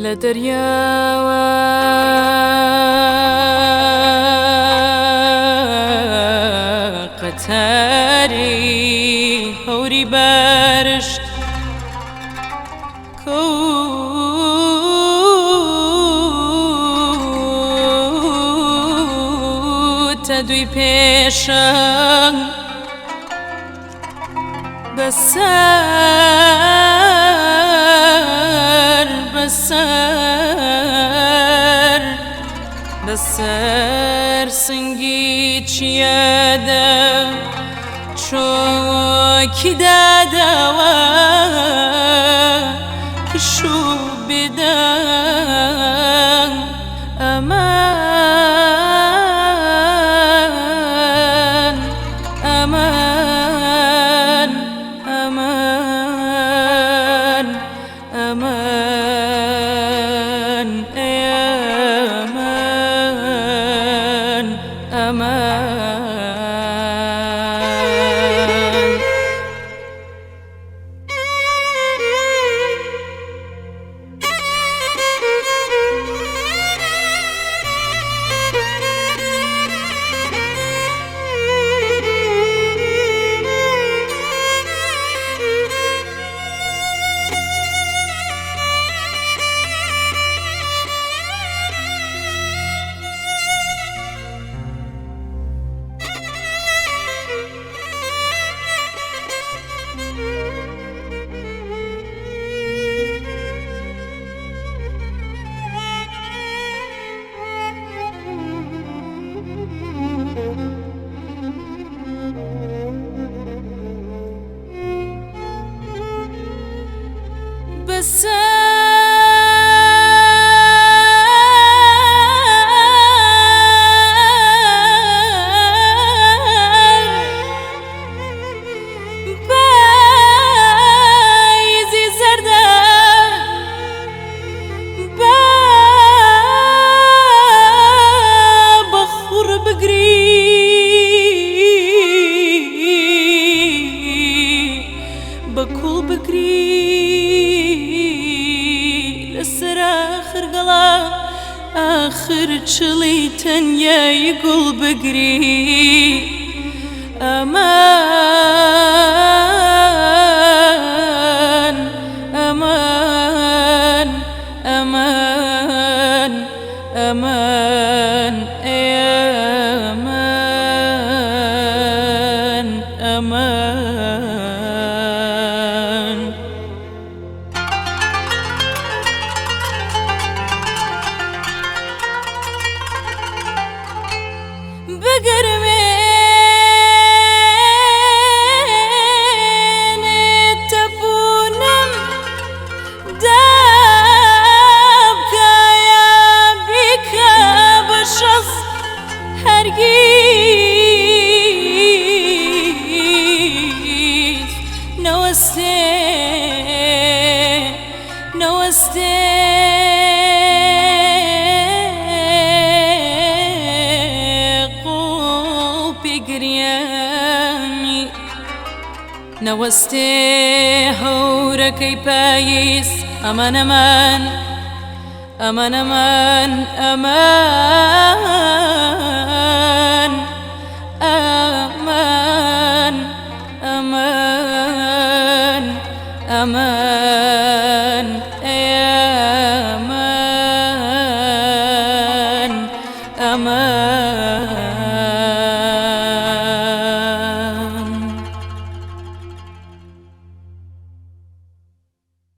لە دەریاوە قەتاری هەوری بارشت کەوتە دووی پێشەنگ بەسەر بەسەر بەسەر سنگی چیادا چۆکی داداوە پشوو بدەن ئەمان ئەمان ئەمان ئەمان ئەی ئەمان ئەمان. بەسەر پاییزی زەردە با بە خوڕ بگری بە کوڵ بگری لەسەر ئاخر گەڵا ئاخر چڵی تەنیای گوڵ بگری ئەمان ئەمان ئەمان ئەمان ئەی ئەمان ئەمان. بگەرمێنێ تەپوونم دابکایە بیکە بە شەز هەرگیز نەوەستێ نەوەستێ قوپی گریانی نەوەستێ هەورەکەی پاییز ئەمان ئەمان ئەمان ئەمان ئەمان ئەمان ئەمان ئەمان ئەی ئەمان ئەمان.